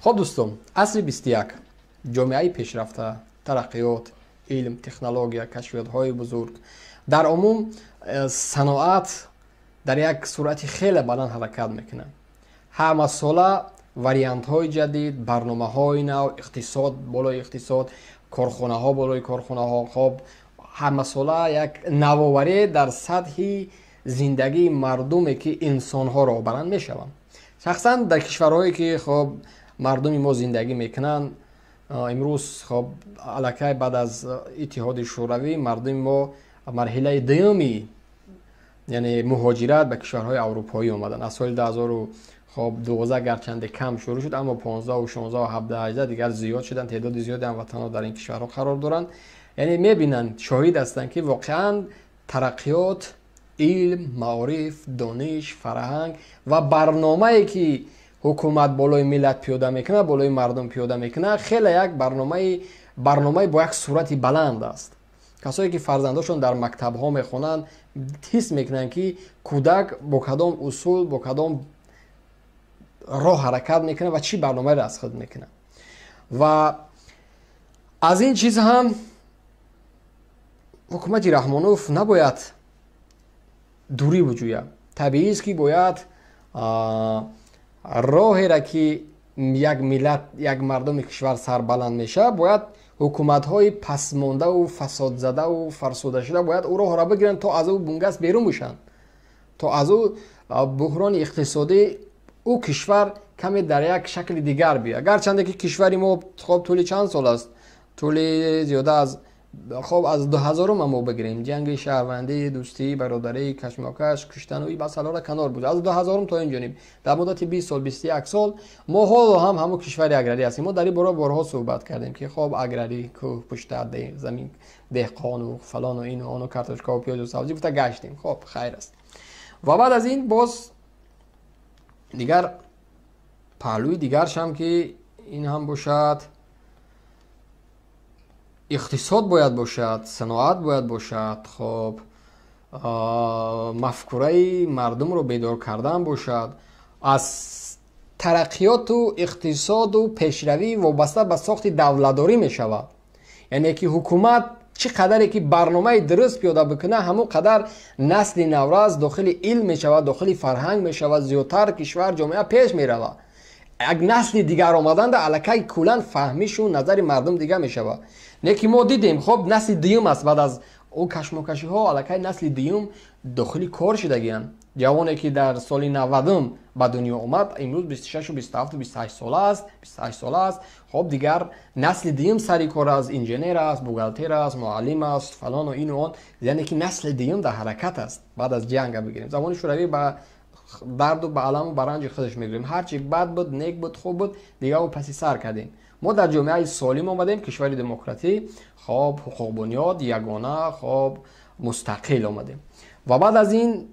Хоб дӯстон, асри 21, ҷомеаи пешрафта, тараққиёт, илм, технология, кашфиётҳои бузург, дар умум саноат дар як суръати хеле баланд ҳаракат мекунад. Ҳамасола вариантҳои ҷадид, барномаҳои нав, иқтисод болои иқтисод, корхонаҳо болои корхонаҳо. Хоб, ҳамасола як навоварӣ дар сатҳи зиндагии мардуме ки инсонҳо роҳбаранд мешаванд. Шахсан дар кишварҳое ки хоб мардуми мо зиндагӣ мекунанд, имрӯз хоб аллакай баъд аз Иттиҳоди Шӯравӣ мардуми мо марҳилаи дуюми, яъне муҳоҷират ба кишварҳои аврупоӣ омаданд. Аз соли 2012 гарчанде кам шурӯъ шуд, аммо 15 16 17 18 дигар зиёд шуданд. Теъдоди зиёди ҳамватанҳо дар ин кишварҳо қарор доранд. Яъне мебинанд, шоҳид ҳастанд ки воқеан тараққиёт, илм, маориф, дониш, фарҳанг ва барномае ки ҳукумат болои миллат пиёда мекунад, болои мардум пиёда мекунад, хеле як барномаи бо як суръати баланд аст. Касое ки фарзандошон дар мактабҳо мехонанд, ҳис мекунанд ки кӯдак бо кадом усул, бо кадом роҳ ҳаракат мекунад ва чӣ барномаеро аз худ мекунад. Ва аз ин чиз ҳам ҳукумати Раҳмонов набояд дурӣ буҷӯяд. Табиист ки бояд роҳеро ки як миллат, як мардуми кишвар сарбаланд мешавад, бояд ҳукуматҳои пасмондаву фасодзадаву фарсудашуда бояд ӯ роҳро бигиранд, то аз ӯ бунгаст берун бошанд, то аз ӯ буҳрони иқтисодӣ ӯ кишвар каме дар як шакли дигар биёяд. Гарчанде ки кишвари мо хоб тӯли чанд сол аст, тӯли зиёда аз хоб аз 2000 мо бигирем, ҷанги шаҳрвандӣ, дӯстӣ, бародарӣ, кашмокаш, куштану ин масъаларо канор буд. Аз 2000 то ин ҷониб дар муддати 20 сол, 21 сол мо ҳоло ҳам ҳамон кишвари аграрӣ ҳастем. Мо дар ин бора борҳо суҳбат кардем ки хоб аграрӣ, кӯҳ, пушта, замин, деҳқону фалону ину ону, картошкаву пиёзу сабзӣ гуфта гаштем. Хоб, хайр аст. Ва баъд аз ин боз дигар паҳлӯи дигаршам ки ин ҳам бошад, иқтисод бояд бошад, саноат бояд бошад, хоб мафкураи мардумро бедор кардан бошад. Аз тараққиёту иқтисоду пешравӣ вобаста ба сохти давлатдорӣ мешавад. Яъне ки ҳукумат чӣ қадаре ки барномаи дуруст пиёда бикунад, ҳамон қадар насли наврас дохили илм мешавад, дохили фарҳанг мешавад, зиёдтар кишвар, ҷомеа пеш меравад. Як насли дигар омаданда аллакай куллан фаҳмишу назари мардум дигар мешавад. Не ки мо дидем, хоб насли дуюм аст, баъд аз он кашмокашиҳо аллакай насли дуюм дохили кор шудагиянд. Ҷавоне ки дар соли 90 ба дунё омад, имрӯз 26, 27, 28 сола аст, 28 сола аст. Хоб дигар насли дуюм сари кор аст, инженер аст, бухгалтер аст, муаллим аст, фалону ину он. Яъне ки насли дуюм дар ҳаракат аст. Баъд аз ҷанга бигирем, замони Шӯравӣ ба дарду ба аламу ба ранҷи худаш мегирем. Ҳарчи бад буд, нек буд, хуб буд, дигар ӯ паси сар кардем. Мо дар ҷомеаи солим омадем, кишвари демократӣ, хоб ҳуқуқбунёд, ягона, хоб мустақил омадем. Ва баъд аз ин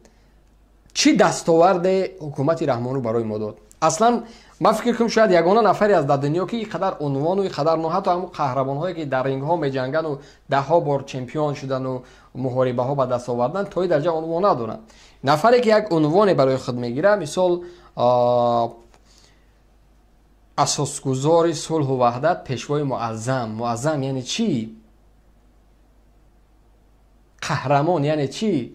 чӣ дастоварде ҳукумати Раҳмонов барои мо дод? Аслан ман фикр кунам шояд ягона нафаре аст дар дунё ки ин қадар унвону ин қадар но, ҳатто ҳамон қаҳрамонҳое ки дар рингҳо меҷанганду даҳҳо бор чемпион шудану муҳорибаҳо ба даст овардан, то ин дараҷа унвон надоранд. Нафаре ки як унвоне барои худ мегирад, мисол асосгузори сулҳу ваҳдат, пешвои муаззам. Муаззам яъне чӣ? Қаҳрамон яъне чӣ?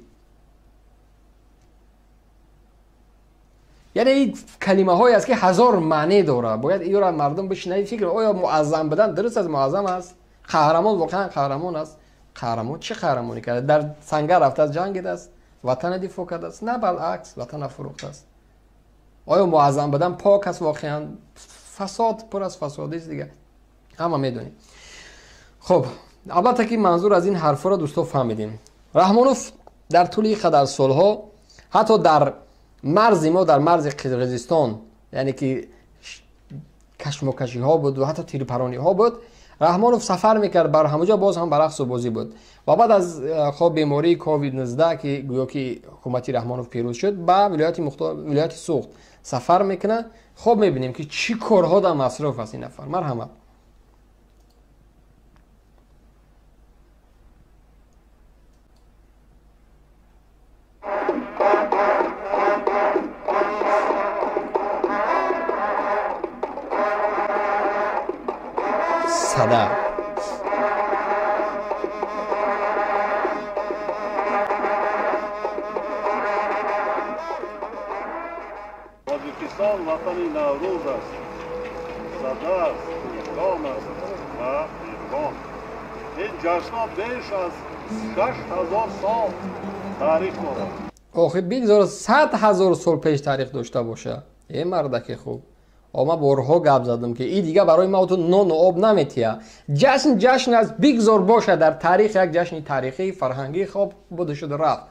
Яъне ин калимаҳое аст ки ҳазор маъне дорад. Бояд инро мардум бишнавӣ, фикр, оё муаззам будан дуруст аст? Муаззам аст? Қаҳрамон воқеан қаҳрамон аст? Қаҳрамон чӣ қаҳрамонӣ карда? Дар сангар рафтааст, ҷангидааст, ватана дифоъ кардааст? На, балъакс, ватана фурӯхтааст. Оё муаззам будан пок аст воқеан? Фасод пур аз фасодист дигар, ҳама медонем. Хоб, албатта ки манзур аз ин ҳарфҳоро дӯсто фаҳмидем. Раҳмонов дар тӯли ин қадар солҳо ҳатто дар марзи мо, дар марзи Қирғизистон, яъне ки кашмокашиҳо буд ва ҳатто тирпарониҳо буд, Раҳмонов сафар мекард бар ҳамаҷо, боз ҳам ба рақсу бозӣ буд. Ва баъд аз хоб бемории ковид-19 ки гӯё ки ҳукумати Раҳмонов пирӯз шуд, ба вилояти Суғд сафар мекунад. Хоб мебинем ки чӣ корҳо дар масруф аст ин нафар. Марҳамат. Сада. Тоҷикистон ватани Наврӯз аст, сада аст, тиргон аст ва меҳргон. Ин ҷашнҳо беш аз 6000 сол таърих дорад. Охи бигзор 100 000 сол пеш таърих дошта боша. Э мардаки хуб, ма борҳо гап задам, ки и дига барои ма ту нону об наметия. Ҷашн ҷашн аст, бигзор боша дар таърих як ҷашни таърихӣ, фарҳангӣ, хоб буда шуда рафт.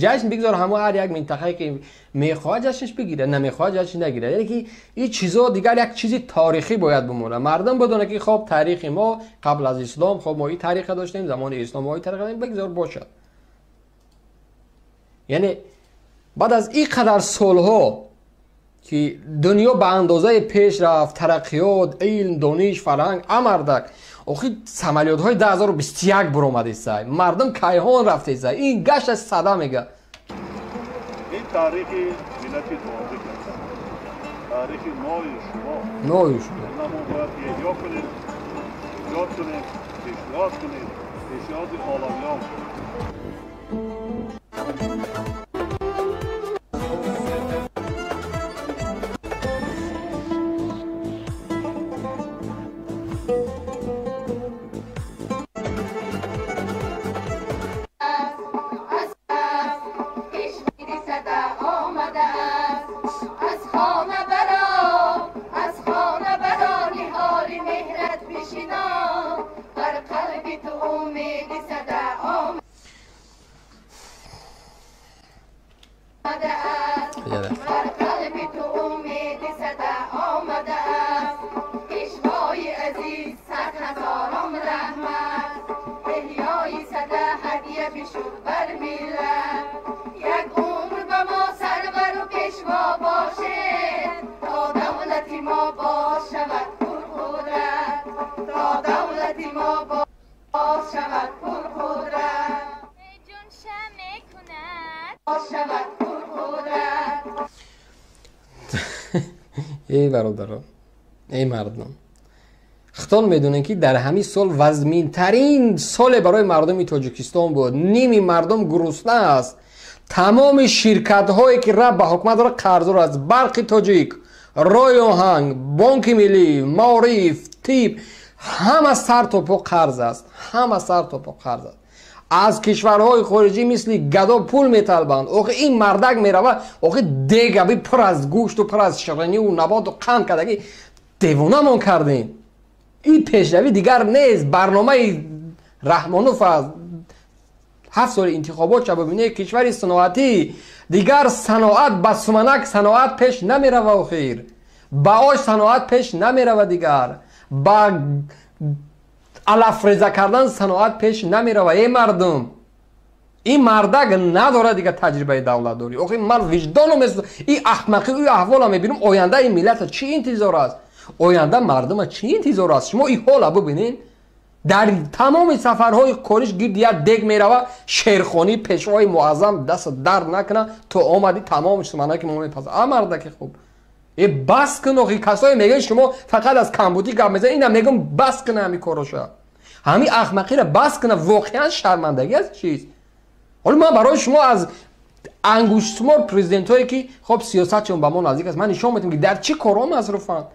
Ҷашн бигзор ҳамо ҳар як минтақае ки мехоҳад ҷашнш бигирад, намехоҳад ҷашн нагирад. Яъне ки ин чизо дигар як чизи таърихӣ бояд бимонад. Мардум бидонад, ки хоб таърихи мо қабл аз ислом, хоб мо ин тариқа доштем, замони ислом мо ин тариқа доштем, бигзор бошад. Яъне баъд аз ин қадар солҳо ки дунё ба андозаи пеш рафт, тараққиёт, илм, дониш, фарҳанг, амардак, охи самолётҳои 2021 буромадесай, мардум кайҳон рафтесай, ин гашт аз сада мега. Ин таърихи миллати тоҷик аст, таърихи мои шумо. Мои шумо. Ина мо бояд эҳё кунем, эҷод кунем, пешниҳод кунем, пешниҳоди оламиён. Эй бародарон, эй мардум, худтон медонед, ки дар ҳамин сол вазминтарин соле барои мардуми Тоҷикистон буд. Ними мардум гурусна аст. Тамоми ширкатҳое ки раб ба ҳукумат дорад қарздор аст. Барқи тоҷик, роҳи оҳанг, бонки миллӣ, маориф, тиб, ҳама сар то по қарз аст. Ҳама сар то по қарз аст. Аз кишварҳои хориҷӣ мисли гадо пул металбанд. Охи ин мардак мерава, охи дегаби пур аз гӯшту пур аз шириниву наботу қанд кардагӣ девонамон кардем. Ин пешравӣ дигар нест. Барномаи Раҳмонов аст. 7 соли интихобот ша бибинед, кишвари саноатӣ дигар саноат ба суманак саноат пеш намерава. Охир ба ош саноат пеш намерава, дигар ба алафреза кардан саноат пеш намерава. Эй мардум, ин мардак надорад дигар таҷрибаи давлатдорӣ. Охи ман виҷдоном месӯзад, ин аҳмақӣ, ин аҳвола мебинам. Оянда ин миллата чӣ интизор аст? Оянда мардума чӣ интизор аст? Шумо ин ҳола бибинед. Дар тамоми сафарҳои кориш гирди як дег мерава, шерхонӣ пешвои муаззам даст дард накуна, то омадӣ тамоми суманаки мо мепазад. А мардаки хуб, э бас кун. Охи касое мегӯянд шумо фақат аз камбудӣ гап мезанед, инам мегӯям бас куна ҳамин короша, ҳамин ахмақиро бас куна. Воқеан шармандагӣ аст чиз. Ҳоло ман барои шумо аз ангуштшумор президентҳое ки хоб сиёсатшон ба мо наздик аст, ман нишон медиҳам, ки дар чӣ корҳо масруфанд.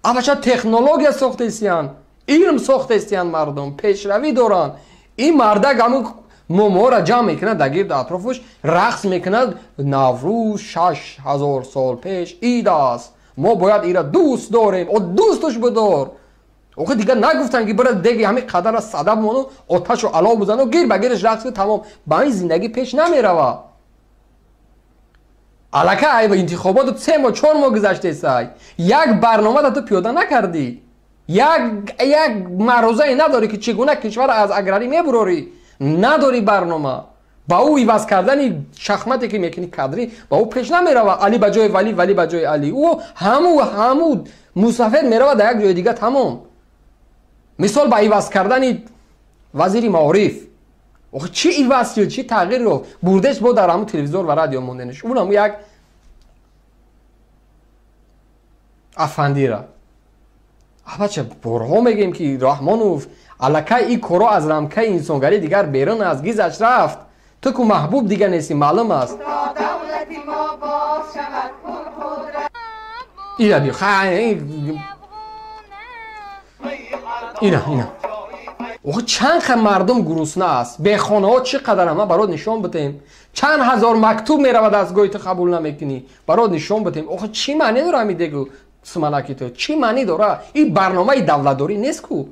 Аввалша технология сохтаистиянд, илм сохтаистиянд, мардум пешравӣ доранд. Ин мардак ҳамин момоҳоро ҷамъ мекунад дар гирди атрофаш, рақс мекунад. Наврӯз 6000 сол пеш ид аст, мо бояд ира дӯст дорем. О дӯсташ бидор. Охи дигар нагуфтанд, ки бира деги ҳамин қадара сада бимону оташу алов бизану гир ба гириш рақс кун, тамом. Ба ин зиндагӣ пеш намерава. Аллакай айба интихоботу 3 моҳ 4 моҳ гузаштесай, як барнома да ту пиёда накардӣ, як маърузае надорӣ, ки чӣ гуна кишварро аз аграрӣ мебурорӣ. Надорӣ барнома. Ба ӯ иваз кардани шахмате ки мекунӣ кадрӣ, ба ӯ пеш намерава. Али ба ҷои Валӣ, Валӣ ба ҷои Али, ӯ ҳаму мусафед мерава дар як ҷои дига, тамом. Мисол ба иваз кардани вазири маориф, охи чӣ иваз шуд, чӣ тағйир ёфт? Бурдеш бо дар ҳамун телевизор ва радио мондениш, унам як афандира. Бача, борҳо мегӯем ки Раҳмонов аллакай ин корҳо аз рамкаи инсонгарӣ дигар берун аст, гизаш рафт. Ту ку маҳбуб дига нестӣ, маълум аст. Ина би, ина ина. Охи чанд ха мардум гурусна аст, бехонаҳо чӣ қадарам, ман барот нишон бидем. Чанд ҳазор мактуб меравад аз гоҳи ту қабул намекунӣ, барот нишон бидем. Охи чӣ маъне дора ҳамин дегу суманаки ту? Чӣ маъне дора? Ин барномаи давлатдорӣ нест ку.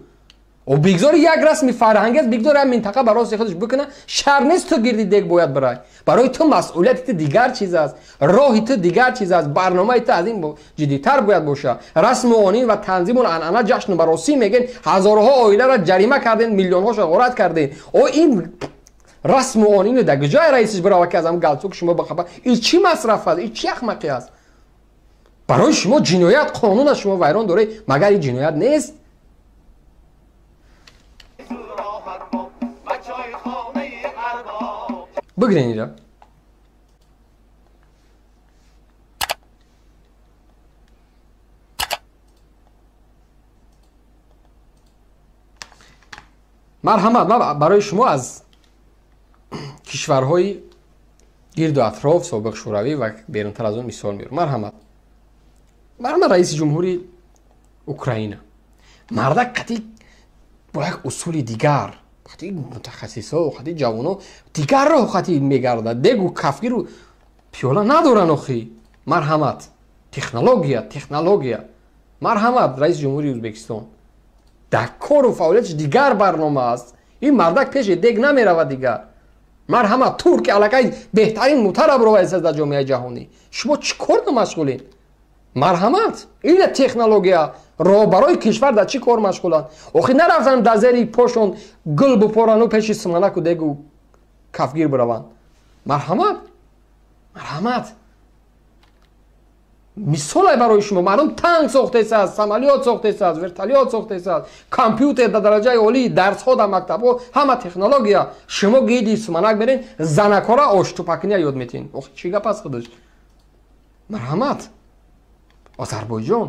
О бигзори як расми фарҳангӣ аст, бигзори як минтақа ба рости худаш бикуна, шар нест ту гирди дег бояд бирай. Барои ту масъулияти ту дигар чиз аст, роҳи ту дигар чиз аст, барномаи ту аз ин ҷиддитар бояд боша. Расму онин ва танзиму анъана ҷашну маросим мегӯен, ҳазорҳо оиларо ҷарима карден, миллионҳошо ғорат карден. О ин расму онину дар куҷое раисиш бирава ки аз ҳам галстук шумо бахаба? Ин чӣ масраф аст? Ин чӣ ахмақӣ аст? Барои шумо ҷиноят, қонун аст, шумо вайрон доред, магар ин ҷиноят нест? Бигирен ира. Марҳамат, ман барои шумо аз кишварҳои гирду атроф, собиқ Шӯравӣ ва берунтар аз он мисол меорам. Марҳамат. Марҳамат, раиси ҷумҳури Украина. Мардак қатъи бо як усули дигар, қатъи мутахассисо, қатъи ҷавоно дигар роҳ қатъи мегардад. Дегу кафгиру пиёла надоранд охи. Марҳамат. Технология, технология. Марҳамат, раиси ҷумҳури Ӯзбекистон. Дар кору фаъолияташ дигар барнома аст. Ин мардак пеши дег намеравад дигар. Марҳамат, турк аллакай беҳтарин мутараб ровайст дар ҷомеаи ҷаҳонӣ. Шумо чӣ кор машғулед? Марҳамат, ина технология. Роҳбарои кишвар дар чӣ кор машғуланд? Охи нарафтанд дар зери пошон гул бупорану пеши суманаку дегу кафгир бираванд. Марҳамат, марҳамат. Мисолай барои шумо, мардум танк сохтесааст, самолёт сохтесааст, вертолёт сохтесааст, компютер дар дараҷаи олӣ, дарсҳо дар мактабҳо, ҳама технология. Шумо гиди суманак мерен, занакҳоро оштупакиния ёд метиҳед. Охи чӣ гап аст худаш? Марҳамат. Озарбойҷон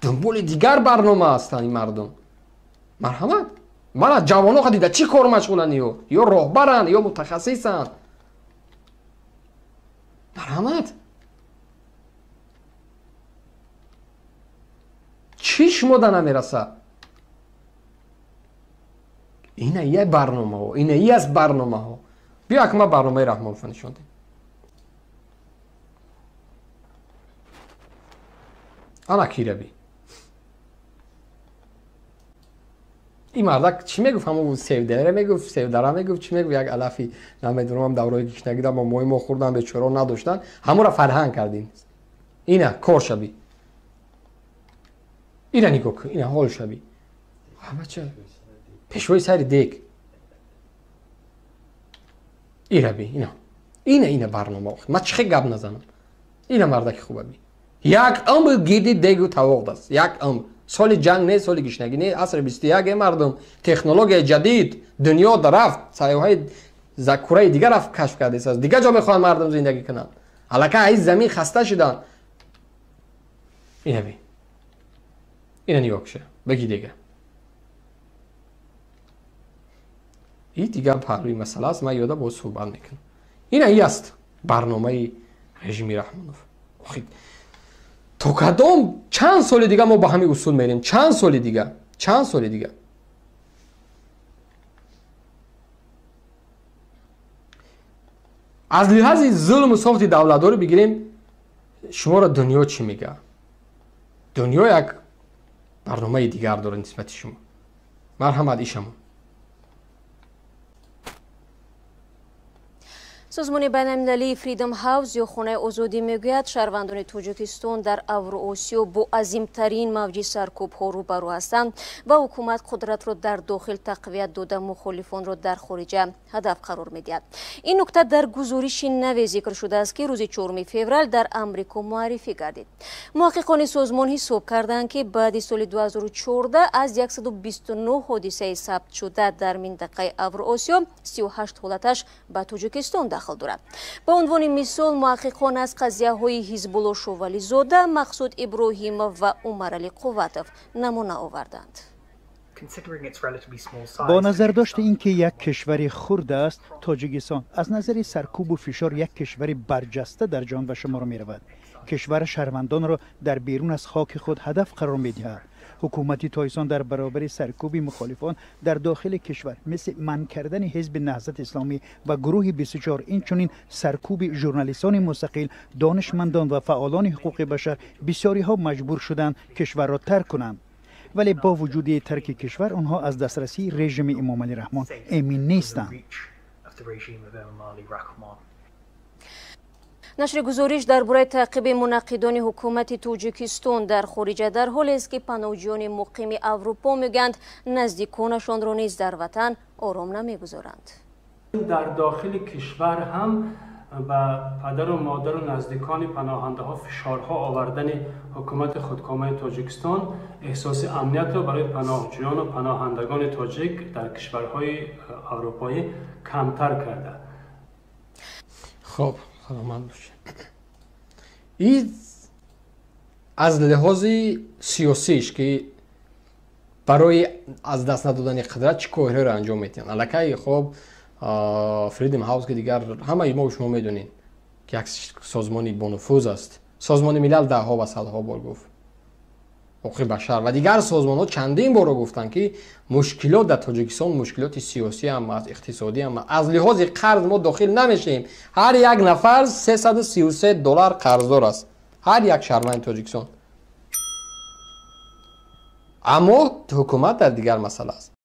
дунболи дигар барнома ҳастанд ин мардум. Марҳамат. Мана ҷавонҳо дида чӣ кор машғуланд ё? Ё роҳбаранд, ё мутахассисанд. Марҳамат. Чӣ шумо да намерасад? Ина як барномаҳо, ина и аз барномаҳо. Биё акма барномаи Раҳмонова нишон диҳем. Ана кираби. Ин мардак чӣ мегуфт? Ҳамо севдара мегуфт, севдара мегуфт, чӣ мегуфт? Як алафи намедонам даврои гишнагида мо мои мо хӯрдан, бечора надоштан, ҳамонро фарҳанг кардем. Ина кор шаби. Ина нигоҳ кун, ина ҳол шаби. Бача, пешвои сари дег. Ира би, ина. Ина ина барнома. Ман чӣ хел гап назанам? Ина мардаки хубаби. Як умр гирди дегу тавоқ даст. Як умр. Соли ҷанг не, соли гишнагӣ не, асри 21 мардум. Технологияи ҷадид, дунё дарафт, сайёҳаи кураи дигар рафт кашф кардааст. Дигар ҷо мехоҳанд мардум зиндагӣ кунанд. Аллакай аз замин хаста шуданд. Ина би. Ина нигоҳ куша. Бигӣ дига. Ин дигар паҳлӯи масъала аст, ман ёда боз суҳбат мекунам. Ина и аст барномаи режими Раҳмонов. Охи то кадом чанд соли дига мо ба ҳамин усул мерем? Чанд соли дига? Чанд соли дига? Аз лиҳози зулму сохти давлатдорӣ бигирем, шуморо дунё чӣ мегӯяд? Дунё як барномаи дигар дорад нисбати шумо. Марҳамат, ишамон. Созмони байналмилалии Freedom House ё хонаи озодӣ мегӯяд, шаҳрвандони Тоҷикистон дар Авроосиё бо азимтарин мавҷи саркӯбҳо рӯбарӯ ҳастанд ва ҳукумат қудратро дар дохил тақвият дода мухолифонро дар хориҷа ҳадаф қарор медиҳад. Ин нукта дар гузориши наве зикр шудааст, ки рӯзи 4 феврал дар Амрико муаррифӣ гардид. Муҳаққиқони созмон ҳисоб карданд, ки баъди соли 2014 аз 129 ҳодисаи сабтшуда дар минтақаи Авроосиё 38 ҳолаташ ба Тоҷикистон дахл Дахл дорад. Ба унвони мисол, муҳаққиқон аз қазияҳои Ҳизбулло Шовализода, Мақсуд Иброҳимов ва Умаралӣ Қувватов намуна оварданд. Бо назардошти ин ки як кишвари хурд аст, Тоҷикистон аз назари саркӯбу фишор як кишвари барҷаста дар ҷаҳон ба шумор меравад. Кишвар шаҳрвандонро дар берун аз хоки худ ҳадаф қарор медиҳад. Ҳукумати Тоҷикистон дар баробари саркӯби мухолифон дар дохили кишвар, мисли манъ кардани Ҳизби Наҳзати Исломӣ ва гурӯҳи 24, инчунин саркӯби журналистони мустақил, донишмандон ва фаъолони ҳуқуқи башар, бисёриҳо маҷбур шуданд кишварро тарк кунанд. Вале бо вуҷуди тарки кишвар, онҳо аз дастрасии режими Эмомалӣ Раҳмон эмин нестанд. Нашри гузориш дар бораи таъқиби мунаққидони ҳукумати Тоҷикистон дар хориҷа дар ҳолест, ки паноҳҷӯёни муқими Аврупо мегӯянд, наздиконашонро низ дар ватан ором намегузоранд. Дар дохили кишвар ҳам ба падару модару наздикони паноҳандаҳо фишорҳо овардани ҳукумати худкомаи Тоҷикистон эҳсоси амниятро барои паноҳҷӯёну паноҳандагони тоҷик дар кишварҳои аврупоӣ камтар карда. Хоб, саломат бошед. И аз лиҳози сиёсиш, ки барои аз даст надодани қудрат чӣ корҳоеро анҷом медиҳанд, аллакай хоб, Freedom House, ки дигар ҳамаи мо шумо медонем, ки як созмони бонуфуз аст, Созмони Милал даҳҳо ва садҳо бор гуфт, ҳуқуқи башар ва дигар созмонҳо чандин борро гуфтанд, ки мушкилот дар Тоҷикистон мушкилоти сиёсӣ ҳам аст, иқтисодӣ ҳам аст. Аз лиҳози қарз мо дохил намешавем. Ҳар як нафар 333 доллар қарздор аст, ҳар як шаҳрванди Тоҷикистон. Аммо ҳукумат дар дигар масъала аст.